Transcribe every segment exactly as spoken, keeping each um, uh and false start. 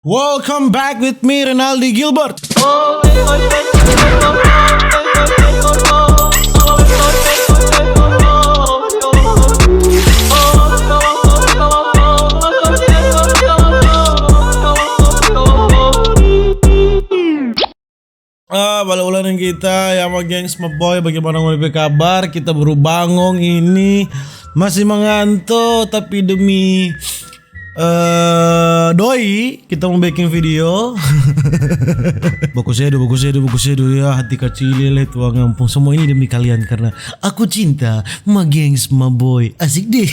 Welcome back with me, Renaldi Gilbert. Ah, bale ulang deng kita, ya, ma gengs, ma boy, bagaimana ngoni pe kabar? Kita baru bangong ini, masih manganto, tapi demi, eh, doi, kita mo biking video. Baku sedu, baku sedu, baku sedu, ya, hati kacil, lele, tuang ampung. Semua ini demi kalian, karena aku cinta, ma gengs, ma boy. Asik deh.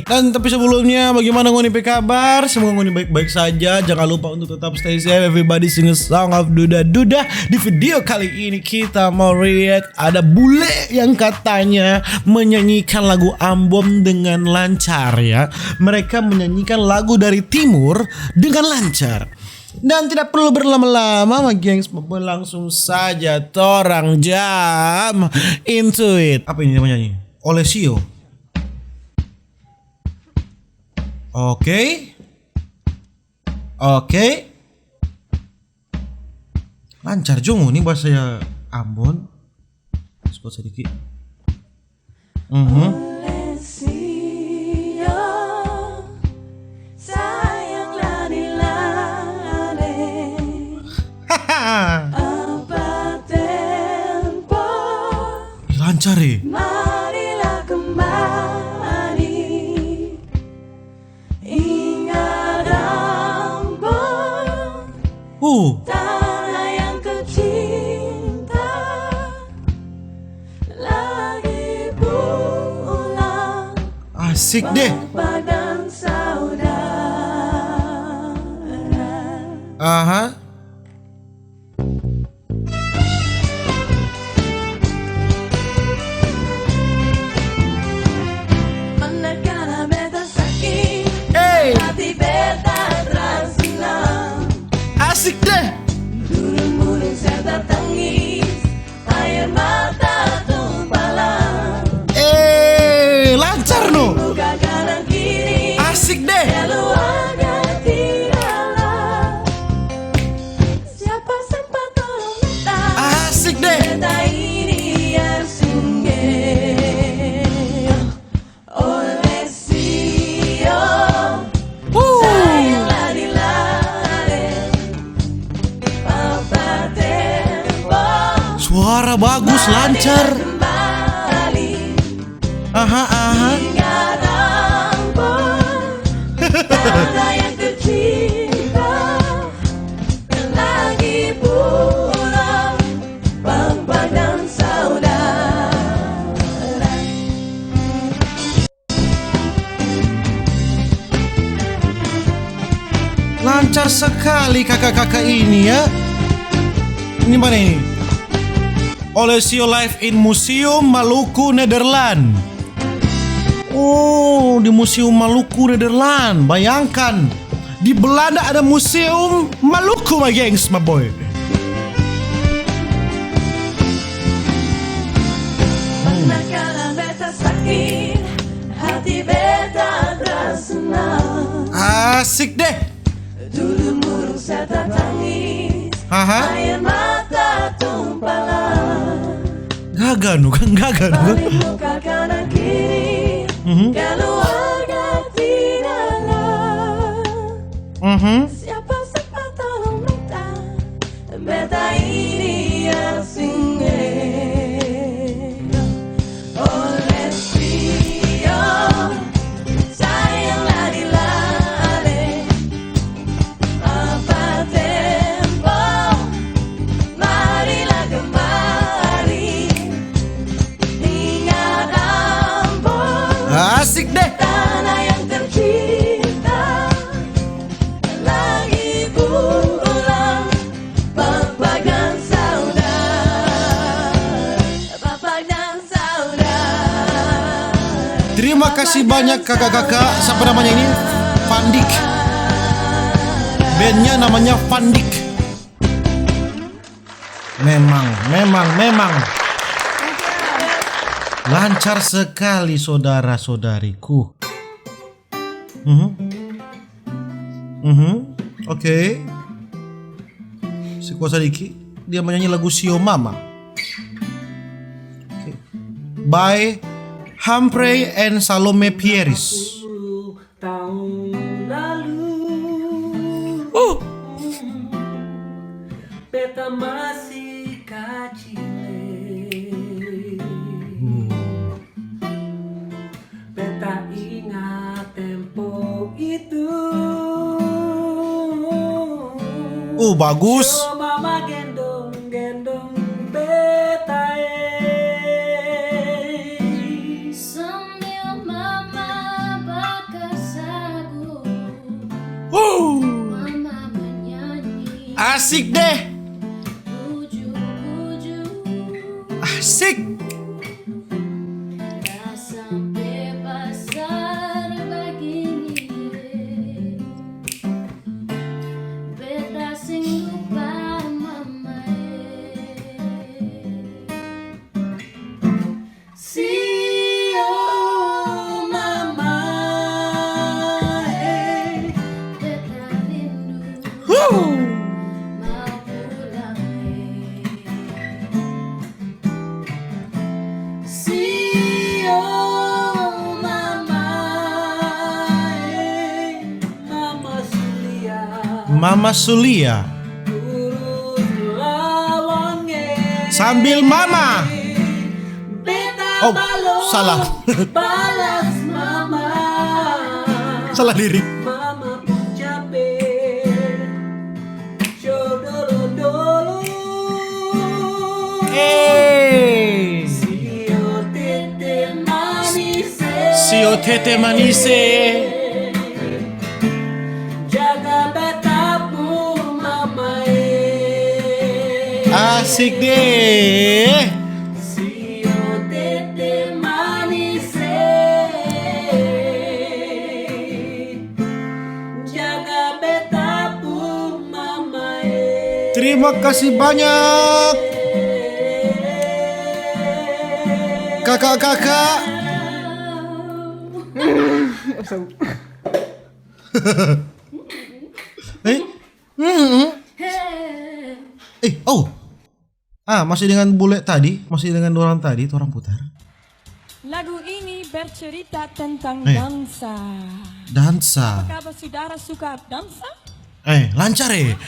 Dan tapi sebelumnya, bagaimana ngoni pe kabar? Semoga ngoni baik-baik saja. Jangan lupa untuk tetap stay safe. Everybody sing a song of Duda Duda. Di video kali ini kita mau react, ada bule yang katanya menyanyikan lagu Ambon dengan lancar, ya. Mereka menyanyikan lagu dari timur dengan lancar. Dan tidak perlu berlama-lama, ma gengs, langsung saja torang jump into it. Apa ini namanya ini? Olesio. Oke. Oke. Lancar jo ngoni bahasa Ambon. Spot sadiki. Mhm. Olesio, sayang lari-lari. Apa tempo? Ih, lancar, eh. Marilah kembali. Ingat Ambon, uh, tanah yang tercinta, lagi pulang. Asik deh. Bapak dan saudara. Aha. Manakala beta saki, hey, hati beta terasa senang. Asik deh. Duru-muru serta tangis, air mata tumpah lang. Eh, lancar no. Buka kanan kiri. Asik deh. Keluarga tidaklah. Siapa sempat tolong beta? Asik deh. Beta ini asing, eh. Olesio. Wuh. Sayang lari-lari. Papa tempo. Suara bagus, lancar. Kembali. Aha, aha. Ingat Ambon, tanah yang tercinta, lagi pulang, Bapa dan Saudara. Lancar sekali kakak-kakak ini, ya. Ini mana ini? Olesio live in Museum Maluku, Nederland. Oh, di Museum Maluku, Nederland. Bayangkan, di Belanda ada Museum Maluku, my gengs, my boy. Manakala beta saki, hati beta terasa senang. Asik deh. Dulu murung serta tangis, aha, air mata tumpah lang. Gaga nu kan, gaga nu kan. Balik muka kanan kiri, mhm, keluarga tidaklah. Mhm. Siapa sempat tolong beta, beta ini asing, eh. Olesio, sayang lari-lari, apa tempo, marilah kembali, ingat Ambon. Asik deh. Tanah yang tercinta, lagi pulang. Bapak dan saudara, bapak dan saudara. Terima kasih banyak kakak-kakak. Siapa namanya ini? Fandik. Bandnya namanya Fandik. Memang, memang, memang. Lancar sekali, saudara-saudariku. Mhm. Mhm. Oke. Sikuat sadiki. Dia manyanyi lagu Sio Mama. Oke. By Humphrey and Salome Pieris. Taong lalu, uh, beta masih kacil, hmm, beta ingat tempo itu. Uh, bagus. Coba bagendong gendong beta e. Sambil mama bakar sagu, huh, mama manyanyi. Asik deh. Puju-puju. Asik. Sampe basar bagini, beta seng lupa mama e. Sio mama e, beta rindu. Huh. Mau pulang e. Sio mama e, mama Sulia. Mama Sulia. Turus lawang e. Sambil mama. Beta, oh, balong salah. Balas mama. Salah lirik. Mama pung cabe. Hey. Sio tete manise. Sio tete manise. Jaga beta pung mama e. Asik deh. Sio tete manise. Jaga beta pung mama e. Terima kasih banyak, kakak-kakak. Eh? Hmm. Eh, oh. Ah, masih dengan bule tadi, masih dengan dorang tadi, torang putar. Lagu ini bercerita tentang, eh, dansa. Dansa. Apa kabar saudara suka dansa? Eh, lancar, eh.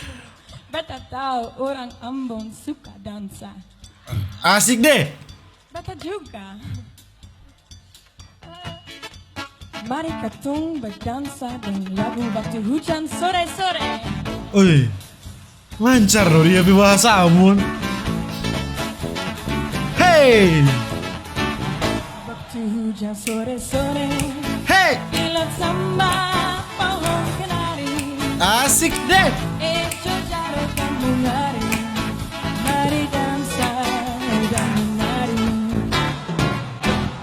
Beta tahu orang Ambon suka dansa. Asik deh. Beta juga. Mari katong badansa deng lagu Waktu Hujan Sore-sore. Oi, lancar loh dia pe bahasa Ambon. Hey! Waktu hujan sore-sore. Hey! Kilat sambar pohon kenari. Asik deh. Eh, jojaro kampung lari. Mari dansa dan menari.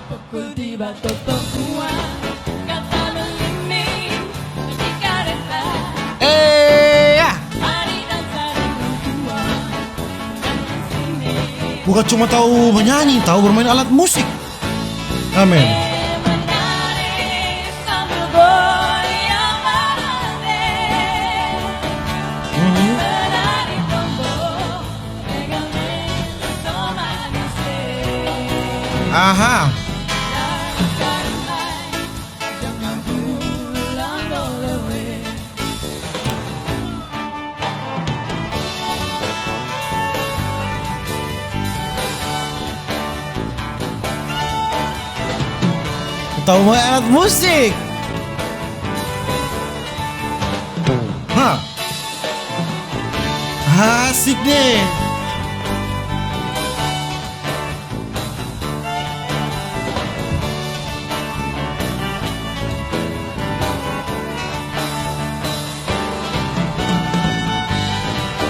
Pukul tiba totokua, kata melimbing di kareta. Eh, ya. Hari dan sari tua, dan sini. Bukan cuma tahu menyanyi, tahu bermain alat musik. Amin. Eh, menari sambil goyang bareng. Mhm. Menari tombo. Aha. Tau main alat musik. Ha. Asik deh.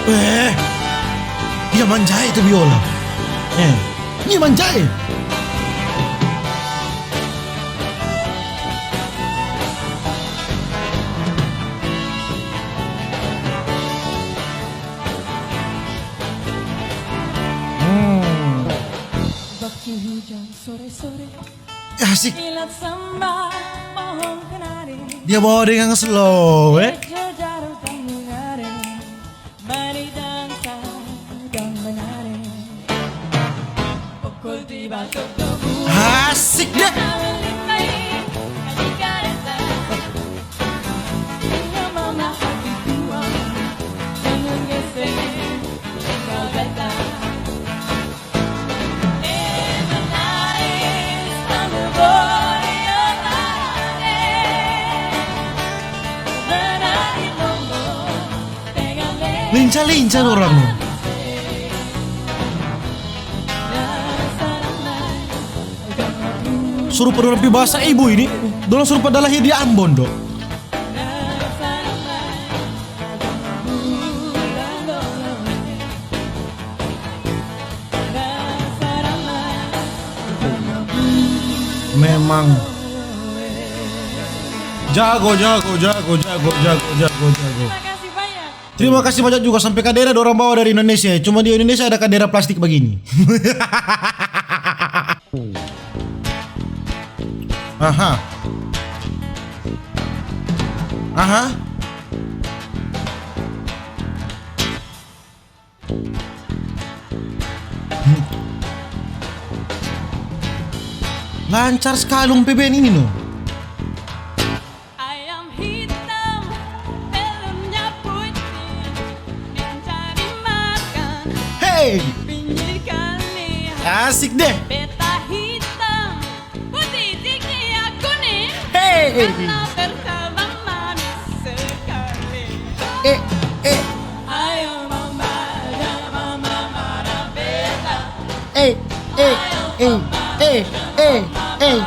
Eh, dia manjae tu biola. Eh, dia manjae. Hmm. Waktu hujan sore-sore. Ya, asik. Kilat sambar pohon kenari. Dia bawa dengan slow, eh. Jejaru tambungan. Asik deh. Lincah-lincah dorang. Suru pa dorang pi bahasa ibu ini, dorang suru pa da lahir di Ambon, do. Memang jago, jago, jago. Terima kasih banyak. Terima kasih banyak juga, sampe kadera dorang bawa dari Indonesia. Cuma di Indonesia ada kadera plastik bagini. Aha. Aha. Lancar skali dong pe band ini, no. Ayam hitam, telurnya putih, mencari makan Hey! di pinggir kali. Asik deh. Peta hitam, putih, tikia, kuning. Hey! Karena berkembang manis sekali. Eh, eh. Ayo mama, jangan mama marah beta. Eh, eh, eh, eh, eh, eh.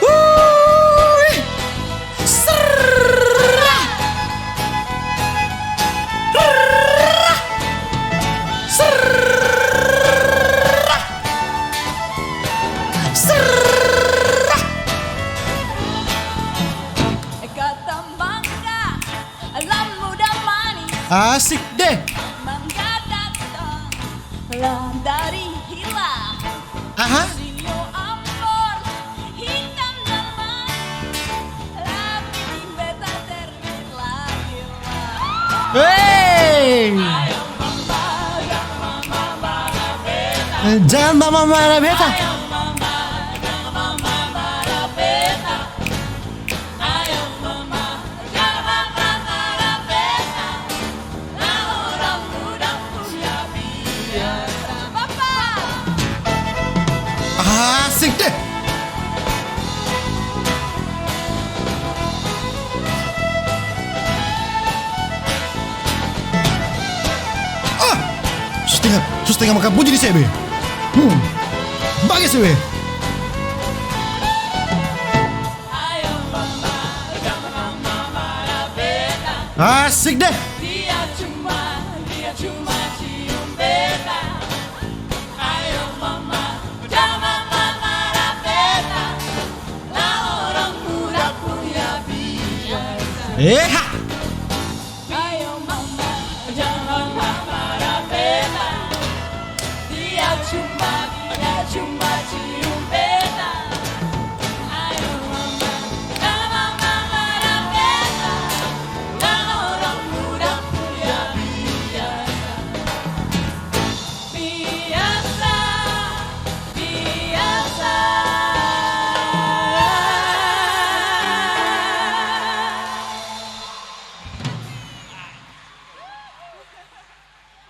Wuih. Serrrrrrah. Rrrrrrah. Serrrrrrah. Serrrrrrah. Kata mangga, lambu dan manis. Asik deh. Mangga datang lah dari hilang. Aha. Sio Ambon, hitam dan manis. Lagi beta terbit lagi lah. Hei. Jang mama marah beta. Asik deh. Ah, su stenga, su stenga makang puji di sebe. Hmm. Bage sebe. Asik deh. Dia cuma, dia cuma cium beta. Ayo mama, jangan mama marah beta. Lah orang muda punya biasa. Eha. Ayo mama, jangan mama marah beta. Dia cuma, dia cuma cium beta. Ayo mama, jangan mama marah beta. Lah orang muda punya biasa. Biasa, biasa.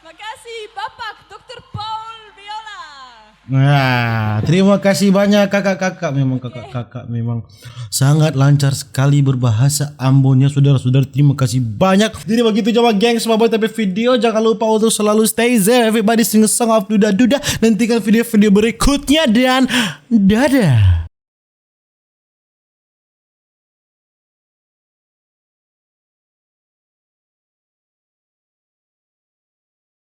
Makasih, Bapak Dokter Paul Biola. Nah, terima kasih banyak, kakak-kakak. Memang kakak-kakak memang sangat lancar sekali berbahasa Ambonnya, saudara-saudara. Terima kasih banyak. Jadi begitu coba, gengs, buat tapi video. Jangan lupa untuk selalu stay safe, everybody. Sing song of duda-duda. Nantikan video-video berikutnya dan dadah.